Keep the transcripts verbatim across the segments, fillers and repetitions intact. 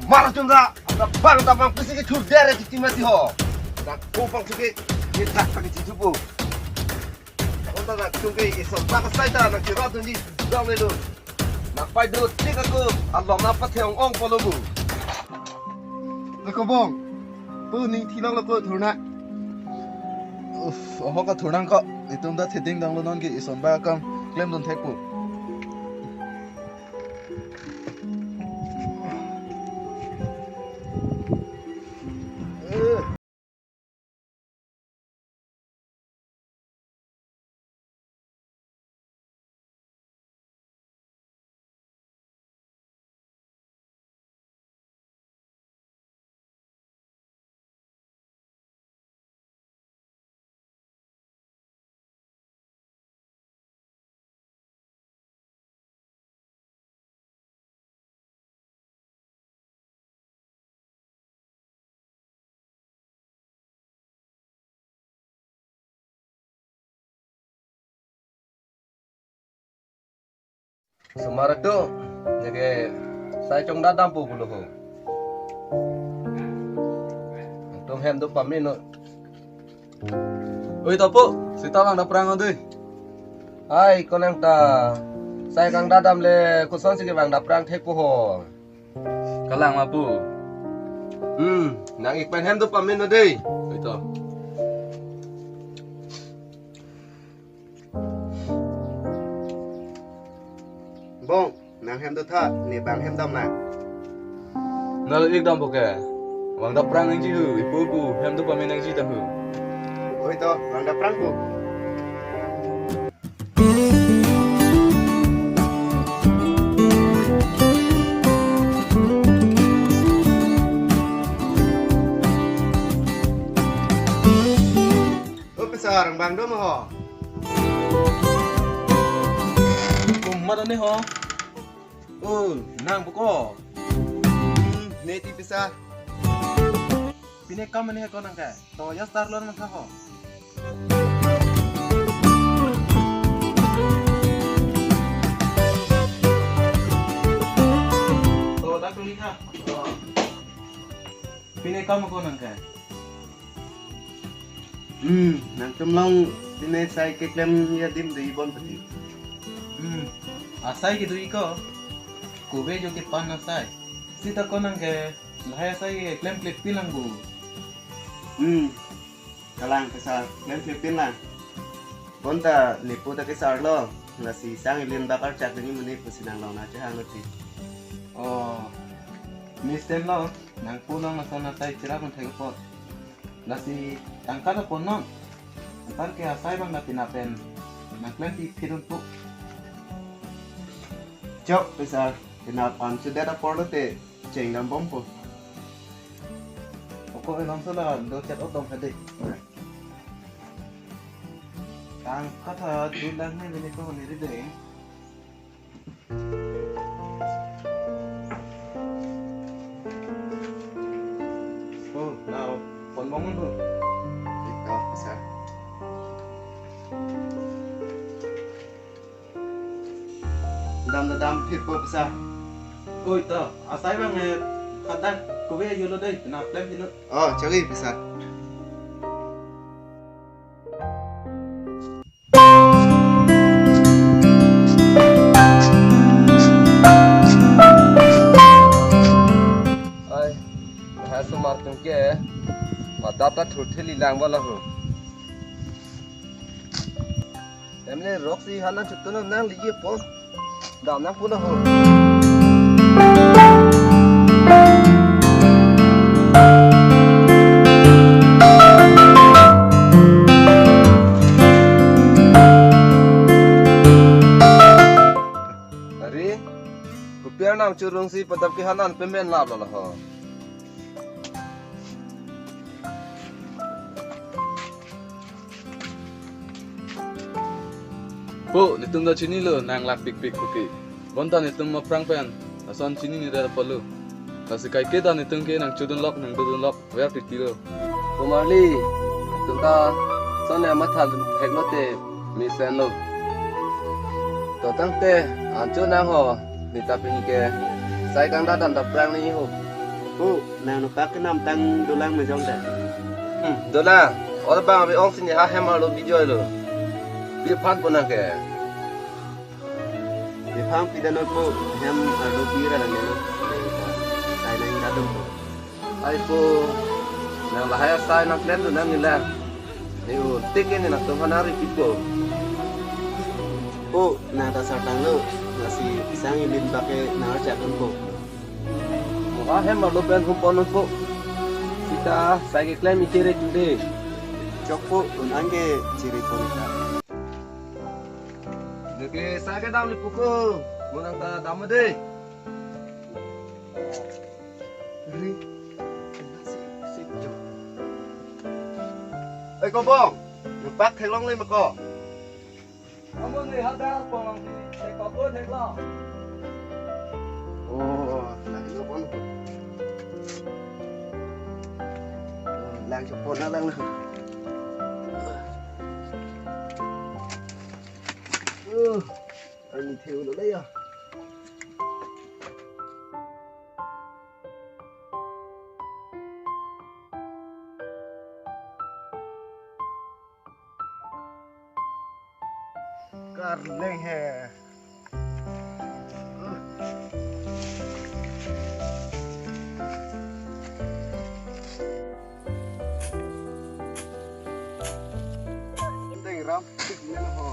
Mar chum ra, anda bang ta bang pisi ke thur dere ti mati ho. Dak ko bang suke, ye dak pakai cucu po. Anda dak suke, ison bang sai ta, nang chirot nunji, dong le do. Nang pai do, tik ako, along na pathe ong ong polo bu. Lako bong, pu ning thilong lako thurna. Uff, oho ka thurnang ko, itum ta theding dang lo non ke, ison bang akam, klem dun thek po. Osomar atum, neke sai chongdadam po pulo ho. Nangtum hem do pame non. Oi, to po, seta vangdapprang dei. Ai, konang ta, sai kangdadam le, kosonsi kevangdapprang thek po ho. Kalang ma po. Hmm, nang-ik pen hem do pame non dei. Oi to. Bong, nang hem do tha, ne bang hem dam nang. Nang-ik dam po ke. Vangdapprang nangji ho, ipo pu, hem do pame nangji ta ho. Oi to, vangdapprang po. O pesar, bang do ma ho. Komat ne ho. O, nang buko. Hmm, ne ti pesar. Pine kam ne ko nang ke. To ya star lo nang tha ho. To dak duli tha. Pine kam ko nang ke. Hmm, nangtum long pine sai keklem adim do-i bon pati. Hmm, asai kedo-i ko. Kove jo kepan asai. Seta ko nang ke lahai asai keklem klepin lang bu. Hmm, kalang pesar klem klepin lang. Bonta nepo ta kesar lo. Lasi sang ilin bakar chak dini mene pusi nang long na chehang lo ti. Oh, mesen lo. Nangpo long lason asai cherap un thek apot. Lasi tangka ta pon non. Anparke asai bang na pina pen nang klempi phirun po. Chok pesar, pina pan sudet apor lote cheng dam bom po. Oko enom sula do chat odom hade. Tangka ta dulang ne mene ko ni ri dei. Oh, now, pon bong dun. Ito, sir. Dam da dam phir po, sir. Oi, to, asai bang, eh, khadak kove ajo lo dei, na plem hilo. Oh, chagi, sir. Ai, ha osomar atum ke, wadap ta thurtheli lang bala ho. Emle roksi halan chutun nang liji po. Dam nang pulo ho. Churungsi padap ke hanan payment lap lo ho. Po, netum ta chinilo, nang lak pikpik puke. Bonta netum aphrang pen lason chinine rel apotlo. Lasi kaike ta netum ke nang chodunlok, nang dodunlok, ver titilo. Komarli, netum ta lason le matha theklo te mesenlo. To tangte, ancho nang ho, neta pini ke sai kangdadam ta prang ni ho. Po, nang nopak kenam tang dolang mejong ta. Hmm, dolang. Ora bang abi ong sini ha hem arlo bijoilo. Biphan po nang ke. Biphan pidan po hem arlo bira lang lo. Sai nang dadam po. Ai po, nang lahai asai nang klemdun nang nila. Ni un tik ini nang tum hanari pipo. Po, nang ta sartanglo. Lasi sang imin bake nang arjak po. Mo ha hem arlo pen humpon po. Sita sai keklem ichere tunde. Chok po, un-an ke chiri po nita. Neke sai kedam ni puko. Mo nang ta dam de. Ri. Kena si, si jo. Eh, kobong. Nopak theklongle ma ko. Kamu ni hadar pong, thek papo theklong. Oh, lagi lo pon. Oh, lang cepot na lang. Uh, ani theu lo ya. Karleng he. Deng ram tik nen ho.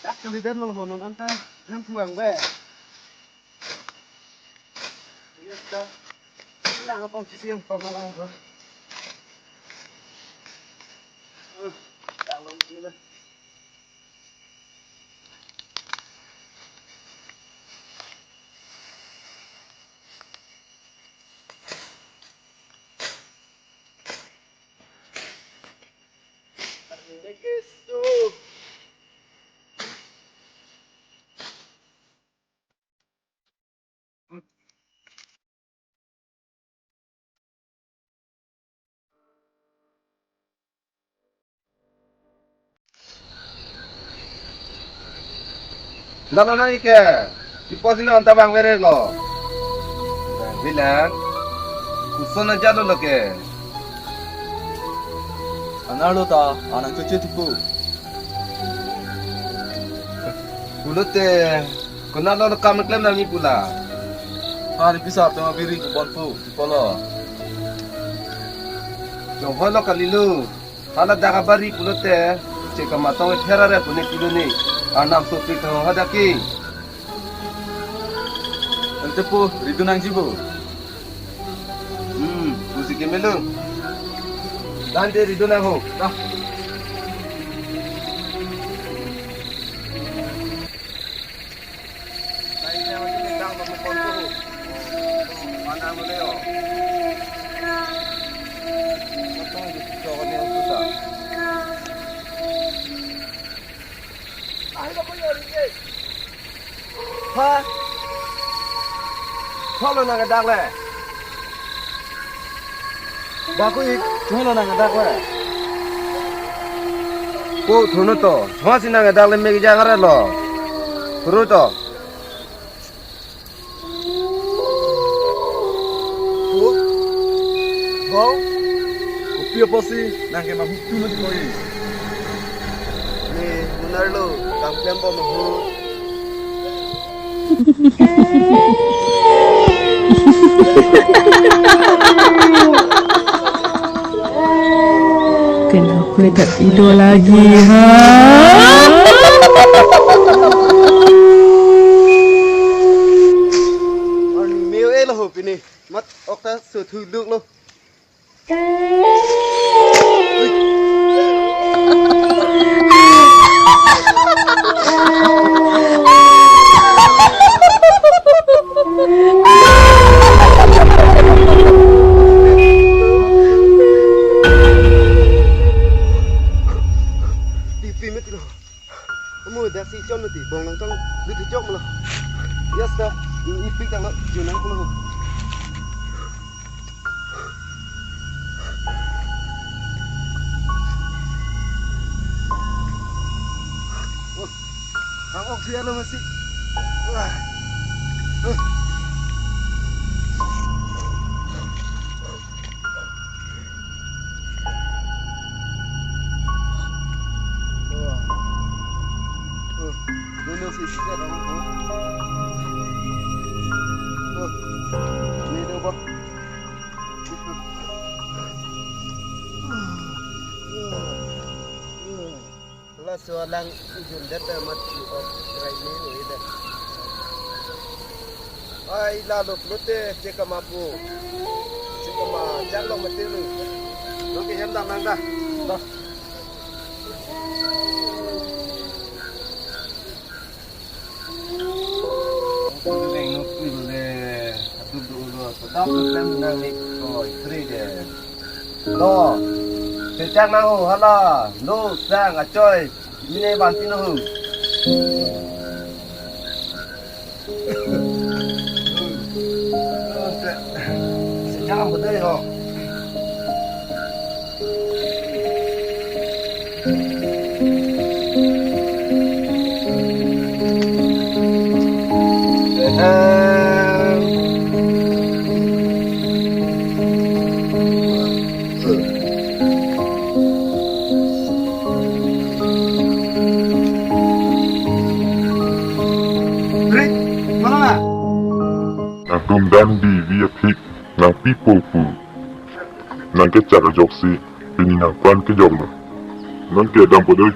Tak kali den lo honon anta. Yang puang be. Iya ta. Lang apa sih yang pamalang ko. Kalau gila. Dam nang ike, ipo silo anta bang vere lo. Bilang, kuson aja lo loke. Anar lo ta, anang cuci tipu. Pulote, konat lo kam klem nami pula. Hari bisa tema biri kupon pu, tipolo. Jongho lo kalilo. Hala dak abari pulote, che kamatong ethera re pune kilo ni. Arnam sopik tho hadak ke. Ante po, ridu nangji bo. Hmm, pusi ke melo. Dante ridu nang ho. Dah. Ha? Tholo nang dak le. Baku ik, tholo nang dak le. Ko thunu to, thua si nang dak le me jang re lo. Thuru to. Ko, ho, kopi apotsi nang ke mahuk tu mati koi. Ne, benar lo, kam klem po mahuk. Kenapa tak tidur lagi, ha? Arni meo e lo ho pini. Mat ok ta suthu duk lo. Pi mati lo. Amo dak si chon mati, bong nangtong lut chok ma lo. Yes ta, ipik tanglo, ju nang pulo. Oh, ang ok siya lo masi. Wah. Uh. Wah. Uh, dulu sih, sih, ada apa? Uh, ini dia, Bang. Laso alang ujun det amat si ok try ni lo ida. Ai, la lo lote chekama pu. Chekama chang lo mati lo. Lo ke hem dam nang da. Da. Ang puduleng nukpil le, adup do ulo, sedap klem nang nik, oi, free de. Lo, sechak nang ho, hala, lo, sang, achoi, mine banti no ho. Sejam betul ho. Nangtum dam di vi athik nangpipo pu. Nangkechak ajoksi pini nangpran kejok lo. Nangkedam po doi.